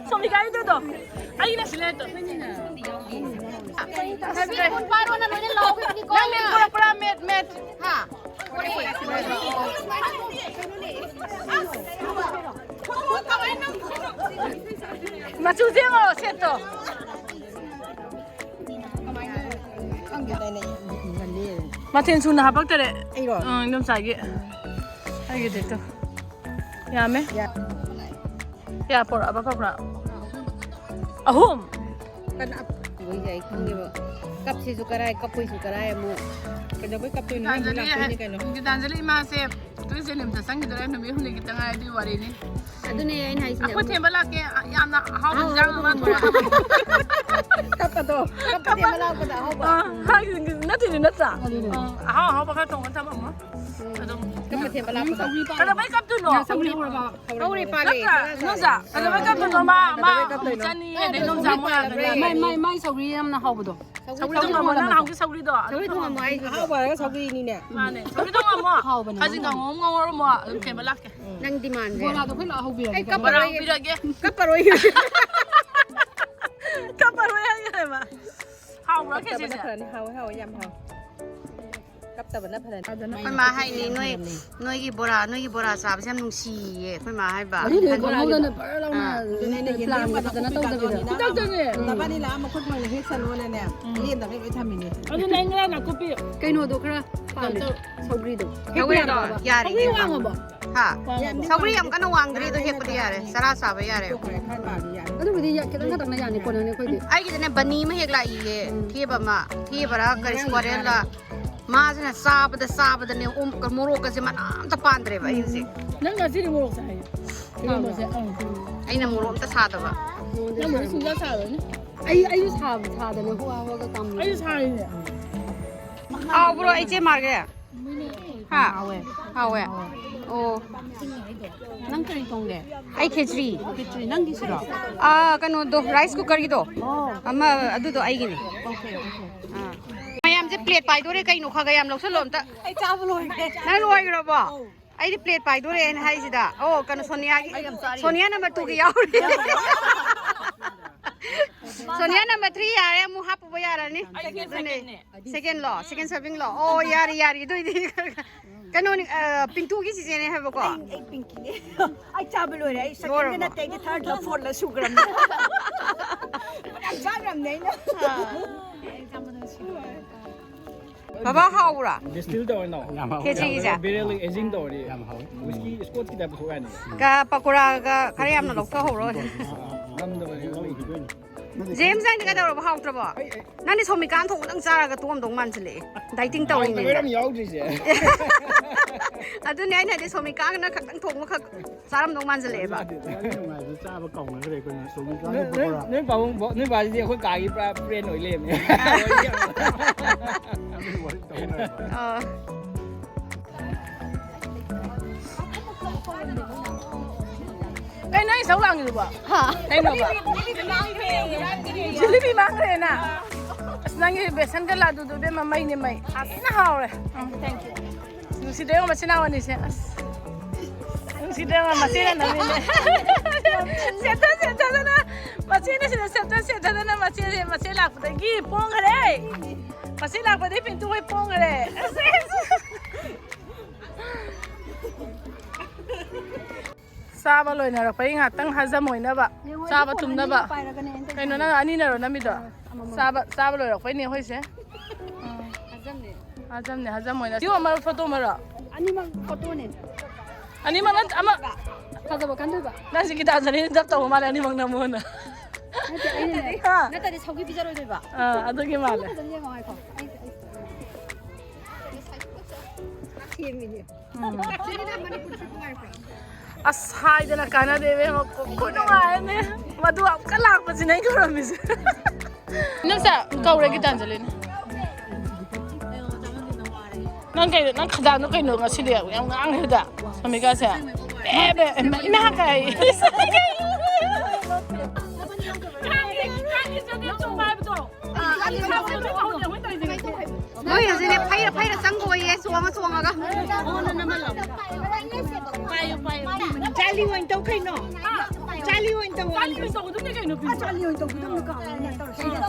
ꯁꯣꯃꯤꯀꯥ, ꯑꯩꯗꯣ, ꯑꯩꯅ ꯁꯤ ꯂꯩꯔꯦ꯫ ꯅꯪ ꯃꯦꯠ ꯄꯨꯔꯛꯄ꯭ꯔꯥ? ꯃꯦꯠ, ꯃꯦꯠ꯫ ꯍꯥ? ꯃꯆꯨꯁꯦ ꯌꯦꯡꯉꯣ, ꯁꯦꯠꯇꯣ꯫ ꯃꯊꯦꯜ ꯁꯨꯅ ꯍꯥꯄꯛꯇꯔꯦ꯫ ꯑꯩꯔꯣ? ꯑꯪ, ꯏꯗꯣꯝꯆꯥꯒꯤ꯫ ꯑꯩꯒꯤꯗꯤ ꯇꯨ꯫ ꯌꯥꯝꯃꯦ꯫ ꯌꯥ꯫ ꯀꯌꯥ ꯄꯣꯔꯛꯑꯕ ꯄꯥꯕ꯭ꯔꯥ? ꯑꯍꯨꯝ꯫ ꯀꯅꯥ-, ꯃꯣꯏꯁꯦ ꯑꯩ ꯈꯪꯉꯦꯕ꯫ ꯀꯞꯁꯤꯁꯨ ꯀꯔꯥꯏ, ꯀꯞꯄꯣꯏꯁꯨ ꯀꯔꯥꯏ ꯑꯃꯨꯛ꯫ ꯀꯩꯗꯧꯕꯩ ꯀꯞꯇꯣꯏꯅꯣ? ꯃꯣꯏ ꯒꯤꯇꯥꯟꯖꯂꯤ, ꯃꯨꯜꯂꯛꯇꯣꯏꯅꯤ ꯀꯩꯅꯣ꯫ ꯒꯤꯇꯥꯟꯖꯂꯤ ꯏꯃꯥꯁꯦ ꯇꯨꯏꯁꯟ ꯑꯝꯇ ꯆꯪꯈꯤꯗꯣꯏꯔꯥ? ꯅꯨꯃꯤꯠ ꯍꯨꯝꯅꯤ ꯈꯤꯇꯪ ꯉꯥꯏꯔꯗꯤ ꯋꯥꯔꯤꯅꯤ꯫ ꯑꯗꯨꯅꯦ ꯑꯩꯅ ꯍꯥꯏꯁꯤꯅꯦ꯫ ꯑꯩꯈꯣꯏ ꯊꯦꯝꯕ ꯂꯥꯛꯀꯦ꯫ ꯌꯥꯝꯅ ꯑꯍꯥꯎꯕ ꯑꯍꯥꯎꯕ ꯏꯟꯖꯥꯡ ꯑꯃ ꯊꯣꯡꯉꯣ꯫ ꯊꯣꯡꯉꯣ꯫ ꯀꯞꯄꯗꯣ, ꯀꯞꯄ ꯊꯦꯝꯕ ꯂꯥꯛꯄꯗ ꯑꯍꯥꯎꯕ꯫ ꯑꯥ, ꯍꯥꯏ-, ꯅꯠꯇꯦꯅꯦ, ꯅꯠꯇ꯭ꯔꯥ? ꯑꯗꯨꯅꯦ꯫ ꯑꯥ, ꯑꯍꯥꯎ ꯑꯍꯥꯎꯕ ꯈꯔ ꯊꯣꯡꯉ ꯊꯝꯃꯝꯃꯣ꯫ ꯎꯝ꯫ ꯑꯗꯨꯝ ꯀꯞꯄ ꯊꯦꯝꯕ ꯂꯥꯛꯄꯗ꯫ ꯀꯩꯗꯧꯕꯩ ꯀꯞꯇꯣꯏꯅꯣ? ꯁꯧꯒ꯭ꯔꯤ ꯍꯧꯔꯕ? ꯍꯧꯔꯦ, ꯄꯥꯜꯂꯦ꯫ ꯅꯠꯇ꯭ꯔꯥ? ꯏꯗꯣꯝꯆꯥ, ꯀꯩꯗꯧꯕꯩ ꯀꯞꯇꯣꯏꯅꯣ? ꯃꯥ, ꯃꯥ ꯀꯩꯗꯧꯕꯩ ꯀꯞꯇꯣꯏꯅꯣ? ꯆꯠꯅꯤ, ꯑꯗꯩ ꯏꯗꯣꯝꯆꯥ ꯃꯣꯏ ꯂꯥꯛꯀꯅꯤ꯫ ꯃꯥꯏ, ꯃꯥꯏ, ꯃꯥꯏ ꯁꯧꯒ꯭ꯔꯤ ꯌꯥꯝꯅ ꯍꯥꯎꯕꯗꯣ꯫ ꯁꯧꯒ꯭ꯔꯤ ꯊꯣꯡꯉꯝꯃꯣ, ꯅꯪ ꯅꯍꯥꯟꯃꯨꯛꯀꯤ ꯁꯧꯒ꯭ꯔꯤꯗꯣ꯫ ꯁꯧꯒ꯭ꯔꯤ ꯊꯣꯡꯉꯝꯃꯣ ꯍꯥꯏꯁꯤꯗꯤ꯫ ꯑꯍꯥꯎꯕ ꯍꯥꯏꯔꯒ ꯁꯧꯒ꯭ꯔꯤꯅꯤꯅꯦ꯫ ꯃꯥꯅꯦ꯫ ꯁꯧꯒ꯭ꯔꯤ ꯊꯣꯡꯉꯝꯃꯣ꯫ ꯍꯥꯎꯕꯅꯦ꯫ ꯈꯥꯖꯤꯡ ꯀꯥꯡꯍꯧ ꯑꯃ ꯉꯧꯔꯝꯃꯣ꯫ ꯑꯗꯨꯝ ꯊꯦꯝꯕ ꯂꯥꯛꯀꯦ꯫ ꯎꯝ꯫ ꯅꯪ demandꯁꯦ꯫ ꯕꯣꯔꯥꯗꯣ ꯑꯩꯈꯣꯏ ꯂꯥꯛꯍꯧꯕꯤꯔꯒꯦ꯫ ꯑꯩ ꯕꯣꯔꯥ ꯀꯞꯄꯔꯣꯏ꯫ ꯍꯧꯕꯤꯔꯒꯦ꯫ ꯀꯞꯄꯔꯣꯏ꯫ ꯀꯞꯄꯔꯣꯏ ꯍꯥꯏꯒꯦ ꯍꯥꯏꯕ꯫ ꯍꯥꯎꯕ꯭ꯔꯥ ꯀꯞꯇꯕꯅ ꯈꯦꯆꯤꯁꯦ? ꯐꯔꯅꯤ꯫ ꯍꯥꯎꯋꯦ, ꯍꯥꯎꯋꯦ, ꯌꯥꯝ ꯍꯥꯎꯋꯦ꯫ ꯀꯞꯇꯕꯅ ꯐꯔꯅꯤ꯫ ꯑꯩꯈꯣꯏ ꯃꯥ ꯍꯥꯏꯅꯤ, "ꯅꯣꯏ, ꯅꯣꯏꯒꯤ ꯕꯣꯔꯥ, ꯅꯣꯏꯒꯤ ꯕꯣꯔꯥ ꯆꯥꯕꯁꯦ ꯌꯥꯝ ꯅꯨꯡꯁꯤꯌꯦ", ꯑꯩꯈꯣꯏ ꯃꯥ ꯍꯥꯏꯕ꯫ ꯑꯗꯨꯅꯦ, ꯈꯪꯍꯧꯗꯅ ꯕꯔ ꯂꯥꯎꯅ ꯑꯥ꯫ ꯑꯗꯨꯅꯦ, ꯑꯩꯅ plan ꯌꯦꯟꯗꯦꯝꯒ ꯐꯖꯅ ꯅꯥꯀꯨꯞꯄꯤ ꯇꯧꯗꯕꯤꯗ꯫ ꯀꯥꯗꯣ ꯑꯅꯤꯅ ꯈꯨꯗꯛꯇꯅꯦ꯫ ꯎꯝ꯫ ꯅꯕꯥꯅꯤ ꯂꯥꯛꯑ ꯃꯈꯨꯠ ꯃꯪꯅ ꯍꯦꯛ ꯁꯅꯣꯅꯅꯦ, ꯎꯝ꯫ ꯂꯦꯝꯗꯕꯩ ꯂꯣꯏ ꯊꯝꯃꯤꯅꯦ꯫ ꯑꯗꯨꯅꯦ ꯑꯩ ꯉꯔꯥꯡ ꯅꯥꯀꯨꯞꯄꯤ ꯀꯩꯅꯣꯗꯣ ꯈꯔ ꯄꯥꯝꯃꯦ꯫ ꯀꯩꯅꯣ ꯇꯧ-, ꯁꯧꯒ꯭ꯔꯤꯗꯣ꯫ ꯍꯦꯛꯄ ꯁꯧꯒ꯭ꯔꯤꯗꯣ ꯌꯥꯔꯕ? ꯌꯥꯔꯦ, ꯁꯧꯒ꯭ꯔꯤ ꯌꯦꯡꯉꯣ꯫ ꯋꯥꯡꯉꯕꯣ? ꯍꯥ? ꯋꯥꯡꯉꯕꯣ? ꯁꯧꯒ꯭ꯔꯤ ꯌꯥꯝ ꯀꯟꯅ ꯋꯥꯡꯗ꯭ꯔꯤ, ꯑꯗꯣ ꯍꯦꯛꯄꯗꯤ ꯌꯥꯔꯦ꯫ ꯆꯔꯥ ꯆꯥꯕ ꯌꯥꯔꯦ꯫ ꯈꯔ ꯄꯥꯜꯂꯤ ꯌꯥꯔꯦ꯫ ꯑꯗꯨꯕꯨꯗꯤ ꯌꯥ-, ꯈꯤꯇꯪ ꯈꯛꯇꯪꯅ ꯌꯥꯅꯤ, ꯀꯣꯟꯅꯅꯤ ꯑꯩꯈꯣꯏꯗꯤ꯫ ꯑꯩꯒꯤꯗꯤꯅꯦ, ꯕꯅꯤ ꯑꯃ ꯍꯦꯛ ꯂꯥꯛꯏꯌꯦ꯫ ꯎꯝ꯫ ꯊꯦꯕ ꯑꯃ, ꯊꯦꯕꯔꯥ, ꯀꯔꯤ squirrelꯂ꯫ ꯃꯥꯁꯤꯅ ꯆꯥꯕꯗ, ꯆꯥꯕꯗꯅꯦ, ꯎꯝ, ꯃꯣꯔꯣꯛꯀꯁꯦ ꯃꯅꯥ ꯑꯝꯇ ꯄꯥꯟꯗ꯭ꯔꯦꯕ ꯑꯩ ꯍꯧꯖꯤꯛ꯫ ꯅꯪ ꯉꯁꯤꯗꯤ ꯃꯣꯔꯣꯛ ꯆꯥꯏ꯫ ꯏꯔꯣꯝꯕꯁꯦ, ꯑꯪ꯫ ꯑꯩꯅ ꯃꯣꯔꯣꯛ ꯑꯝꯇ ꯁꯥꯗꯕ꯫ ꯅꯪꯕꯨꯗꯤ ꯁꯨꯡꯆꯥ ꯆꯥꯔꯣꯏꯅꯦ꯫ ꯑꯩ, ꯑꯩꯁꯨ ꯁꯥꯕ, ꯁꯥꯗꯅ ꯍꯨꯋꯥ ꯍꯨꯋꯥꯒ ꯀꯥꯝꯃꯤ꯫ ꯑꯩꯁꯨ ꯁꯥꯔꯤꯅꯦ꯫ ꯍꯥꯎꯕ꯭ꯔꯣ, ꯏꯆꯦ ꯃꯥꯔꯒꯦ? ꯍꯥ? ꯍꯥꯎꯋꯦ꯫ ꯍꯥꯎꯋꯦ? ꯑꯣ꯫ ꯅꯪ ꯀꯔꯤ ꯊꯣꯡꯒꯦ? ꯑꯩ ꯈꯦꯆ꯭ꯔꯤ꯫ ꯈꯦꯆ꯭ꯔꯤ ꯅꯪꯒꯤꯁꯤꯔꯣ? ꯑꯥ, ꯀꯩꯅꯣꯗꯣ, rice cookerꯒꯤꯗꯣ꯫ ꯑꯣ꯫ ꯑꯃ, ꯑꯗꯨꯗꯣ ꯑꯩꯒꯤꯅꯦ꯫ Okay, okay꯫ ꯑꯥ꯫ ꯃꯌꯥꯝꯁꯦ plate ꯄꯥꯏꯗꯣꯔꯦ ꯀꯩꯅꯣ, ꯈꯔ ꯈꯔ ꯌꯥꯝ ꯂꯧꯁꯜꯂꯣ ꯑꯝꯇ꯫ ꯑꯩ ꯆꯥꯕ ꯂꯣꯏꯈ꯭ꯔꯦ꯫ ꯅꯪ ꯂꯣꯏꯈ꯭ꯔꯕꯣ? ꯑꯧ꯫ ꯑꯩꯗꯤ plate ꯄꯥꯏꯗꯣꯔꯦꯅ ꯍꯥꯏꯁꯤꯗ꯫ ꯑꯣ, ꯀꯩꯅꯣ, ꯁꯣꯅꯤꯌꯥꯒꯤ, ꯑꯩ ꯌꯥꯝ ꯆꯥꯔꯤ꯫ ꯁꯣꯅꯤꯌꯥ number twoꯒꯤ ꯌꯥꯎꯔꯤ꯫ ꯁꯣꯅꯤꯌꯥ number three ꯌꯥꯔꯦ, ꯑꯃꯨꯛ ꯍꯥꯞꯄꯨꯕ ꯌꯥꯔꯅꯤ꯫ ꯑꯩ ꯑꯗꯨꯅꯦ꯫ Secondꯅꯦ꯫ Secondꯂꯣ? Second servingꯂꯣ? ꯑꯣ, ꯌꯥꯔꯤ, ꯌꯥꯔꯤ꯫ ꯑꯗꯨꯏꯗꯤ ꯀꯩꯅꯣꯅꯤ, ꯑ, ꯄꯤꯟꯇꯨꯒꯤ ꯆꯤꯆꯦꯅꯦ ꯍꯥꯏꯕꯀꯣ? ꯑꯩ, ꯑꯩ ꯄꯤꯡꯀꯤꯅꯦ꯫ ꯑꯩ ꯆꯥꯕ ꯂꯣꯏꯔꯦ꯫ ꯑꯩ secondꯒ ꯂꯣꯏꯔꯕꯣ? ꯅꯠꯇꯦ, ꯑꯩꯗꯤ thirdꯂ fourthꯂ ꯁꯨꯈ꯭ꯔꯕꯅꯦ꯫ ꯌꯥꯝ ꯆꯥꯈ꯭ꯔꯕꯅꯦ ꯑꯩꯅ꯫ ꯑꯥ꯫ ꯕꯕꯥ, ꯍꯥꯎꯕ꯭ꯔꯥ? Distill ꯇꯧꯔꯦ ꯅꯥꯎ꯫ ꯌꯥꯝ ꯍꯥꯎꯋꯦ꯫ ꯈꯦꯆꯤꯒꯤꯁꯦ? Barrel aging ꯇꯧꯔꯗꯤ ꯌꯥꯝ ꯍꯥꯎꯋꯦ꯫ Whisky, Scottꯀꯤ type ꯄꯨꯊꯣꯛ ꯌꯥꯅꯤ꯫ ꯀ-, ꯄꯀꯣꯔꯥꯒ ꯈꯔ ꯌꯥꯝꯅ ꯂꯧꯊꯍꯧꯔꯣ꯫ ꯉꯝꯗꯕꯅꯦ꯫ ꯖꯦꯝꯁ, ꯅꯪꯗꯤ ꯀꯩꯗꯧꯔꯕ? ꯍꯥꯎꯇ꯭ꯔꯕꯣ? ꯑꯩ, ꯑꯩ ꯅꯪꯗꯤ ꯁꯣꯃꯤꯀꯥꯟ ꯊꯣꯡꯕꯗꯪ ꯆꯥꯔꯒ ꯇꯣꯛꯑꯝꯗꯧ ꯃꯥꯟꯁꯤꯜꯂꯛꯑꯦ꯫ Dieting ꯇꯧꯔꯤꯅꯦ꯫ ꯍꯥꯎꯇꯕꯩꯔ ꯌꯥꯎꯗ꯭ꯔꯤꯁꯦ? ꯑꯗꯨꯅꯦ ꯑꯩꯅ ꯍꯥꯏꯗꯤ, ꯁꯣꯃꯤꯀꯥꯟꯅ ꯈꯛꯇꯪ ꯊꯣꯡꯕ ꯈꯛ ꯆꯥꯔꯝꯗꯧ ꯃꯥꯟꯁꯤꯜꯂꯛꯑꯦꯕ꯫ ꯋꯥꯔꯤ ꯅꯨꯡꯉꯥꯏꯕ ꯆꯥꯕ ꯀꯥꯎꯅꯈ꯭ꯔꯦ ꯑꯩꯈꯣꯏꯅ꯫ ꯁꯣꯃꯤꯀꯥꯟꯒꯤ ꯅꯣꯏ, ꯅꯣꯏ, ꯄꯀꯣꯔꯥ꯫ ꯅꯣꯏ ꯄꯥꯕꯨꯡ, ꯅꯣꯏ ꯄꯥꯁꯤꯗꯤ ꯑꯩꯈꯣꯏ ꯀꯥꯒꯤ ꯄꯨꯔꯥ friend ꯑꯣꯏ ꯂꯩꯔꯝꯃꯦ꯫ ꯑꯗꯨꯒꯤ ꯋꯥꯔꯤ ꯇꯧ ꯂꯩꯔꯝꯕ꯫ ꯑꯥ꯫ ꯀꯩꯅꯣ ꯑꯩ ꯁꯧ ꯂꯥꯡꯉꯤꯗꯨꯕꯣ? ꯍꯥ? ꯀꯩꯅꯣꯕ? ꯖꯤꯂꯤꯕꯤ ꯃꯥꯡꯈ꯭ꯔꯦꯅ? ꯑꯁ, ꯅꯪꯒꯤ ꯕꯦꯁꯟꯒ ꯂꯥꯗꯨꯗꯣ ꯏꯕꯦꯝꯃ ꯃꯩꯅꯦ ꯃꯩ꯫ ꯊꯤꯅ ꯍꯥꯎꯔꯦ꯫ ꯎꯝ, thank you꯫ ꯅꯨꯡꯁꯤꯗ꯭ꯔꯦ ꯌꯦꯡꯉꯣ ꯃꯆꯤꯟ ꯃꯅꯥꯎ ꯑꯅꯤꯁꯦ꯫ ꯑꯁ꯫ ꯅꯨꯡꯁꯤꯗ꯭ꯔꯦ ꯌꯦꯡꯉꯣ ꯃꯆꯦꯅ ꯅꯝꯃꯤꯅꯦ꯫ ꯁꯦꯠꯊ ꯁꯦꯠꯊꯗꯅ, ꯃꯆꯦꯅ ꯁꯤꯗ ꯁꯦꯠꯊ ꯁꯦꯠꯊꯗꯅ ꯃꯆꯦꯁꯦ, ꯃꯆꯦ ꯂꯥꯛꯄꯗꯒꯤ ꯄꯣꯡꯈ꯭ꯔꯦ꯫ ꯃꯆꯦ ꯂꯥꯛꯄꯗꯒꯤ ꯄꯤꯟꯇꯨ ꯍꯣꯏ ꯄꯣꯡꯈ꯭ꯔꯦ꯫ ꯑꯁ꯫ ꯆꯥꯕ ꯂꯣꯏꯅꯔꯛꯄꯩ ꯉꯥꯛꯇꯪ ꯍꯖꯝ ꯑꯣꯏꯅꯕ, ꯌꯦꯡꯉꯣ, ꯆꯥꯕ ꯑꯩꯗꯤ ꯐꯣꯟ ꯇꯨꯝꯅꯕ꯫ ꯑꯅꯤꯃꯛ ꯄꯥꯏꯔꯒꯅꯦ ꯑꯩꯅ ꯀꯩꯅꯣ, ꯇꯧꯔꯤꯁꯦ꯫ ꯅꯪ ꯑꯅꯤꯅꯔꯣ ꯅꯝꯃꯤꯗꯣ? ꯑꯃꯃꯝ꯫ ꯆꯥꯕ, ꯆꯥꯕ ꯂꯣꯏꯔꯛꯄꯩꯅꯦ ꯑꯩꯈꯣꯏꯁꯦ꯫ ꯍꯖꯝꯅꯦ꯫ ꯍꯖꯝꯅꯦ, ꯍꯖꯝ ꯑꯣꯏꯅ꯫ ꯁꯤ ꯑꯃꯔꯣ, ꯐꯣꯇꯣ ꯑꯃꯔꯣ? ꯑꯅꯤꯃꯛ ꯐꯣꯇꯣꯅꯦ꯫ ꯑꯅꯤꯃꯛ ꯅꯠ-, ꯑꯃ꯫ ꯐꯖꯕ ꯈꯟꯗꯣꯏꯕ꯫ ꯅꯪꯁꯤ ꯒꯤꯇꯥꯟꯖꯂꯤꯅ ꯗꯞ ꯇꯧꯕ ꯃꯥꯜꯂꯦ, ꯑꯅꯤꯃꯛ ꯅꯝꯃꯣꯅ꯫ ꯅꯠꯇꯦ, ꯑꯩꯅꯅꯦ꯫ ꯍꯥ? ꯅꯠꯇ꯭ꯔꯗꯤ ꯁꯧꯒꯤ ꯄꯤꯖꯔꯣꯏꯗꯣꯏꯕ꯫ ꯑꯥ, ꯑꯗꯨꯒꯤ ꯃꯥꯜꯂꯦ꯫ ꯐꯖꯅ ꯌꯦꯡꯉꯣ ꯍꯥꯏꯀꯣ꯫ ꯑꯩ, ꯑꯩ꯫ ꯁꯦꯝꯃꯤꯅꯦ꯫ ꯎꯝ꯫ ꯑꯁ, ꯍꯥꯏꯗꯅ ꯀꯥꯟꯅꯗꯦ ꯏꯕꯦꯝꯃ, ꯈꯨꯅꯨꯡꯉꯥꯏ ꯑꯃꯅꯦ꯫ ꯃꯗꯨ ꯑꯃꯨꯛꯀ ꯂꯥꯛꯄꯁꯤꯅꯦ ꯑꯩ ꯈꯣꯏꯔꯝꯃꯤꯁꯦ꯫ ꯅꯪꯁꯦ ꯀꯧꯔꯦ ꯒꯤꯇꯥꯟꯖꯂꯤꯅ꯫ ꯅꯪ ꯀꯩꯅꯣ, ꯅꯪ ꯈꯗꯥꯡꯗꯣ ꯀꯩꯅꯣ ꯉꯁꯤꯗꯤ ꯌꯥꯝ ꯉꯥꯡꯉꯦ ꯍꯥꯏꯗ, ꯁꯃꯤꯀꯥꯁꯦ? ꯕꯦ, ꯕꯦ, ꯏꯃꯥ, ꯏꯃꯥ ꯀꯥꯏ꯫ ꯃꯣꯏ ꯍꯧꯖꯤꯛꯅꯦ ꯐꯩꯔ ꯐꯩꯔ ꯆꯪꯈꯣꯏꯌꯦ, ꯆꯣꯡꯉ ꯆꯣꯡꯉꯒ꯫ ꯆꯥꯂꯤ ꯑꯣꯏꯅ ꯇꯧ ꯀꯩꯅꯣ? ꯆꯥꯂꯤ ꯑꯣꯏꯅ ꯇꯧ꯫ ꯆꯥꯂꯤ ꯑꯣꯏꯅ ꯇꯧꯒꯗꯕꯅꯤ ꯀꯩꯅꯣ? ꯆꯥꯂꯤ ꯑꯣꯏꯅ ꯇꯧꯒꯗꯕꯅꯤ ꯀꯩꯅꯣ?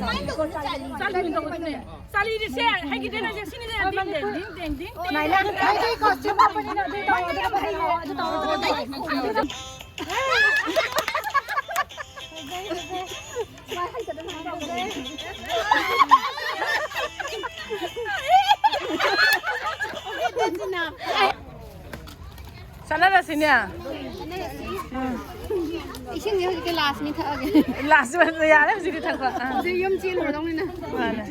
ꯆꯥꯂꯤ ꯑꯣꯏꯅ ꯇꯧꯒꯗꯕꯅꯤ꯫ ꯆꯥꯂꯤꯁꯦ ꯍꯩꯒꯤꯗꯦ ꯅꯪꯁꯦ ꯁꯤꯅꯤꯅꯦ꯫ ꯗꯤꯡ ꯗꯦꯡ, ꯗꯤꯡ ꯗꯦꯡ, ꯗꯤꯡ ꯗꯦꯡ꯫ ꯅꯣꯏꯗꯤ costume ꯍꯥꯞꯄꯅꯤꯅ ꯑꯗꯨ ꯇꯧꯔꯣ, ꯑꯗꯨ ꯇꯧꯔꯣ, ꯑꯗꯨ ꯇꯧꯔꯣ꯫ ꯆꯠꯅꯔꯁꯤꯅꯦ꯫ ꯏꯁꯤꯡꯁꯦ ꯍꯧꯖꯤꯛꯇꯤ lastꯅꯤ ꯊꯛꯑꯒꯦ꯫ Last ꯑꯣꯏꯕ ꯌꯥꯔꯦ ꯍꯧꯖꯤꯛꯇꯤ ꯊꯛꯄ꯫ ꯑꯥ꯫ ꯑꯗꯨ ꯌꯨꯝ ꯆꯦꯜꯂꯨꯔꯗꯧꯅꯤꯅ꯫ ꯃꯥꯅꯦ꯫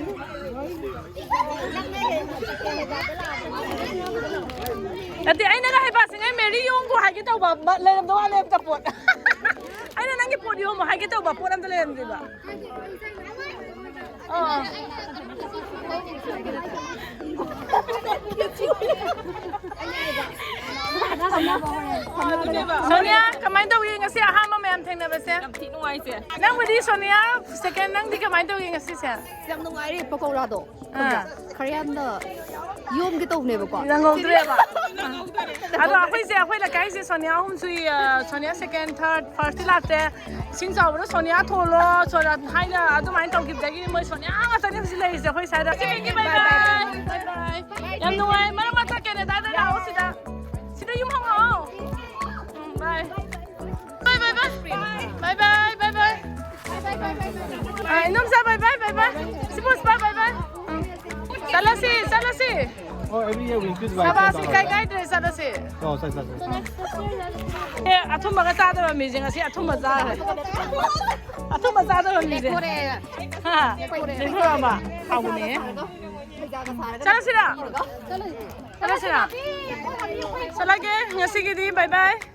ꯅꯠꯇꯦ, ꯑꯩꯅꯒ ꯍꯩꯕꯥꯁꯤꯡꯉꯩ ꯃꯦꯔꯤ ꯌꯣꯡꯕꯨ ꯍꯥꯏꯒꯦ ꯇꯧꯕ, ꯃ-, ꯂꯩꯔꯝꯗꯧ ꯃꯥꯜꯂꯦ ꯑꯝꯇ ꯄꯣꯠ꯫ ꯑꯩꯅ ꯅꯪꯒꯤ ꯄꯣꯠ ꯌꯣꯝꯃꯣ ꯍꯥꯏꯒꯦ ꯇꯧꯕ, ꯄꯣꯠ ꯑꯝꯇ ꯂꯩꯔꯝꯗ꯭ꯔꯤꯕ꯫ ꯑꯣ꯫ ꯁꯣꯅꯤꯌꯥ, ꯀꯃꯥꯏꯅ ꯇꯧꯒꯦ ꯉꯁꯤ ꯑꯍꯥꯟꯕ ꯃꯌꯥꯝ ꯊꯦꯡꯅꯕꯁꯦ? ꯌꯥꯝ ꯊꯤ ꯅꯨꯡꯉꯥꯏꯁꯦ꯫ ꯅꯪꯕꯨꯗꯤ ꯁꯣꯅꯤꯌꯥ second, ꯅꯪꯗꯤ ꯀꯃꯥꯏꯅ ꯇꯧꯒꯦ ꯉꯁꯤꯁꯦ? ꯌꯥꯝ ꯅꯨꯡꯉꯥꯏꯔꯦ ꯄꯀꯧꯔꯥꯗꯣ꯫ ꯑꯥ꯫ ꯈꯔ ꯌꯥꯝꯅ ꯌꯣꯝꯒꯦ ꯇꯧꯕꯅꯦꯕꯀꯣ꯫ ꯅꯪꯍꯧꯗ꯭ꯔꯦꯕ꯫ ꯑꯗꯣ ꯑꯩꯈꯣꯏꯁꯦ, ꯑꯩꯈꯣꯏ ꯂꯩꯀꯥꯏꯁꯦ ꯁꯣꯅꯤꯌꯥ ꯑꯍꯨꯝ ꯁꯨꯏ, ꯑ, ꯁꯣꯅꯤꯌꯥ second, third, firstꯁꯇꯤ ꯂꯥꯛꯇꯦ꯫ ꯏꯁꯤꯡ ꯆꯥꯎꯕꯗ ꯁꯣꯅꯤꯌꯥ ꯊꯣꯜꯂꯣ, ꯁꯣꯅꯤꯌꯥ ꯍꯥꯏꯅ ꯑꯗꯨꯃꯥꯏꯅ ꯇꯧꯈꯤꯕꯗꯒꯤ ꯃꯣꯏ ꯁꯣꯅꯤꯌꯥ ꯉꯥꯛꯇꯅꯤ ꯍꯧꯖꯤꯛ ꯂꯩꯔꯤꯁꯦ ꯑꯩꯈꯣꯏ ꯁ꯭ꯋꯥꯏꯗ꯫ Bye bye. Bye bye. ꯌꯥꯝ ꯅꯨꯡꯉꯥꯏ꯫ ꯃꯔꯛ ꯃꯔꯛꯇ ꯀꯦꯅꯦꯗꯥꯗ ꯂꯥꯛꯑꯣ ꯁꯤꯗ꯫ ꯁꯤꯗ ꯌꯨꯝ ꯍꯪꯉꯛꯑꯣ꯫ ꯎꯝ, bye. Bye bye bye. Bye bye, bye bye. ꯑ, ꯏꯅꯣꯝꯆꯥ, bye bye, bye bye. ꯁꯤꯕꯨꯁꯄꯥ, bye bye. ꯎꯝ. ꯆꯠꯂꯁꯤ, ꯆꯠꯂꯁꯤ꯫ Oh, every year we increase by ꯁꯥꯕꯥꯁ, ten dollars. ꯏꯀꯥꯏ ꯀꯥꯏꯗ꯭ꯔꯦ, ꯆꯠꯂꯁꯤ꯫ ꯑꯣ, ꯆꯠ, ꯆꯠ, ꯆꯠ꯫ ꯑꯦ, ꯑꯊꯨꯝꯕꯒ ꯆꯥꯗꯕ ꯃꯤꯁꯦ ꯉꯁꯤ ꯑꯊꯨꯝꯕ ꯆꯥꯈ꯭ꯔꯦ꯫ ꯑꯊꯨꯝꯕ ꯆꯥꯗꯕ ꯃꯤꯁꯦ꯫ ꯍꯥ? ꯂꯦꯛꯊꯣꯔꯛꯑꯕ? ꯍꯥꯎꯕꯅꯦ꯫ ꯆꯠꯂꯁꯤꯔ? ꯆꯠꯂꯁꯤꯔ? ꯆꯠꯂꯒꯦ ꯉꯁꯤꯒꯤꯗꯤ, bye bye꯫